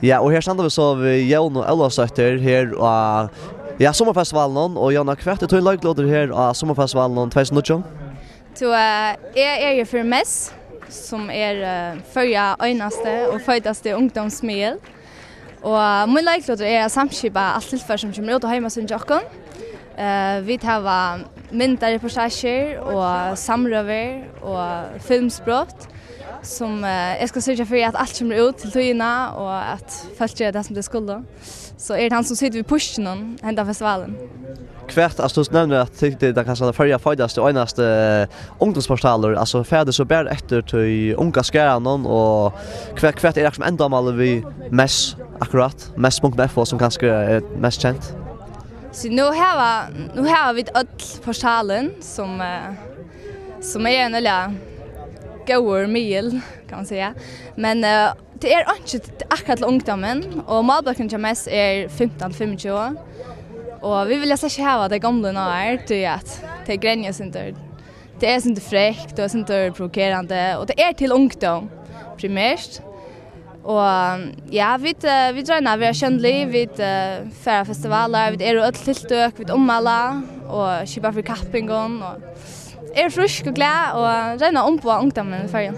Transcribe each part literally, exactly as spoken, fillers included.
Ja, og her standa vit so við Jónu Ólavsdóttur her á, ja, summarfestivalinum. Og Jóna, hvat er tín leiklutur her á summarfestivalinum tvey túsund og nítjan? Tú, eh, eg eri fyri mess, sum er, eh, Føroya einasti og feitasti ungdómsmiðil. Og mín leiklutur er at samskipa alt tilfar sum kemur út á heimasíðuni hjá okkum. Eh, vit hava myndareportasjur og samrøður og filmsbrot, sum, eh, eg skal syrgja fyri at alt kemur út til tíðina og at fólk gera tað sum tey skulu. So eri eg tann sum situr við pískinum henda festivalin. Hvat, altso, tú nevnir at tit, tit er kanska Føroya feitasti og einasti ungdómsportalur, altso, fer tað so bara eftir tí unga skaranum, og hvat, hvat er akkurát endamálið við mess akkurát, mess punktum f o, sum kanska er mest kent? So nú hava, nú hava vit øll portalin, sum, eh, sum er ein øgiliga góður miðil, kann man siga. Men, eh, tað er einki t-, akkurát til ungdómin, og málbólkurin hjá mess er fimtan til fimmogtjúgu. Og vit vilja slett ikki hava tey gomlu inn á har, tí at tey grenja eitt sindur. Tað er eitt sindur frekt og eitt sindur provokerandi, og tað er til ungdóm, primært. Og, ja, vit, eh, vit royna at vera sjónlig, vit, eh, fara á festivalar, vit eru á øll tiltøk, vit ummæla og skipa fyri kappingum og eru frísk og glað og royna at umboða ungdómin í Føroyum.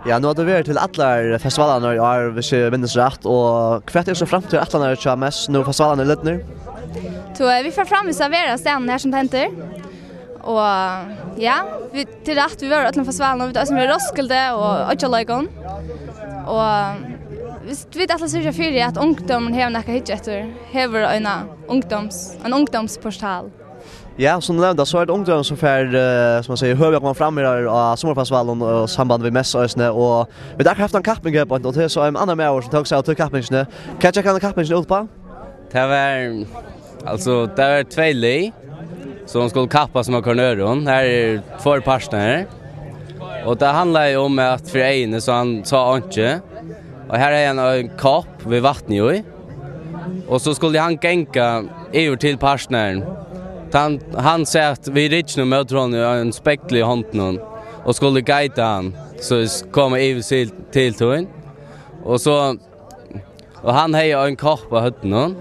Ja, nú hevur tú verið til allar festivalarnar í ár, hvis eg minnist rætt, og hvat er so framtíðarætlanir hjá mess nú festivalarnir eru lidnir? So, eh, vit fara framvegis at vera á staðnum har sum tað hendir. Og, ja, vit, tað er rætt, vit vóru á øllum festivalum, og vit eisini verið á Roskilde og Oyggjaleikum. Og vit, vit ætla at syrgja fyri, at ungdómurin hevur nakað at hyggja eftir, hevur eina ungdóms-, ein ungdómsportal. Ja, sum tú nevndi, so er tað ungdómurin sum fær, eh, sum man sigur, høvi at koma fram her á summarfestivalinum og samband við mess eisini. Og vit hava akkurát havt eina kapping her, og tað er so ein annar maður sum tók sær av tí kappingini. Hvat gekk henda kappingin út uppá? Tað var, altso, tað var tvey lið, sum skuldu kappast móti hvørjum øðrum. Her eru tveir partarar. Og tað handlaði um at fyri eyguni, so hann sá einki. Og her hevði hann ein kopp við vatni í. Og so skuldi hann ganga yvir til partnaran. Hann, hann sat við rygginum móti honum og ein spegl í hondunum og skuldi guida hann, so s-, koma yvir til, til tín. Og so, og hann hevði ein kopp á høvdinum.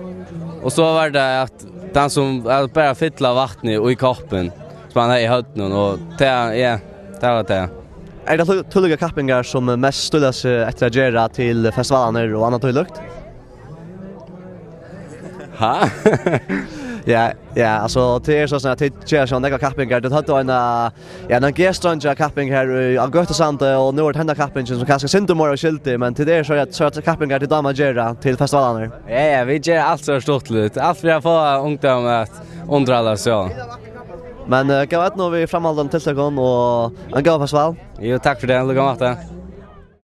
Og so var tað at tann sum, at bara fylla vatnið í koppin, sum hann hevði í høvdinum, og tað, ja, tað var tað. Er tað tí-, tílíkar kappingar sum mess stíla seg eftir at gera til festivalarnar og annað tílíkt? Ha? Ja, ja, altso, tað er so at tit gera so nógvar kappingar. Tit høvdu eina, ja, eina G-streingja kapping her í, á Gøtusandi, og nú er tað henda kappingin, sum kanska er sindur meira óskyldig, men tit eru so at, so at kappingar tit dámar at gera til festivalarnar. Ja, ja, vit gera alt so stuttligt. Alt fyri at fáa ungdóm at undirhalda seg. Men, eh, góða eydnu við framhaldandi tiltøkum og ein góðan festival. Jú, takk fyri tað. Líka máta.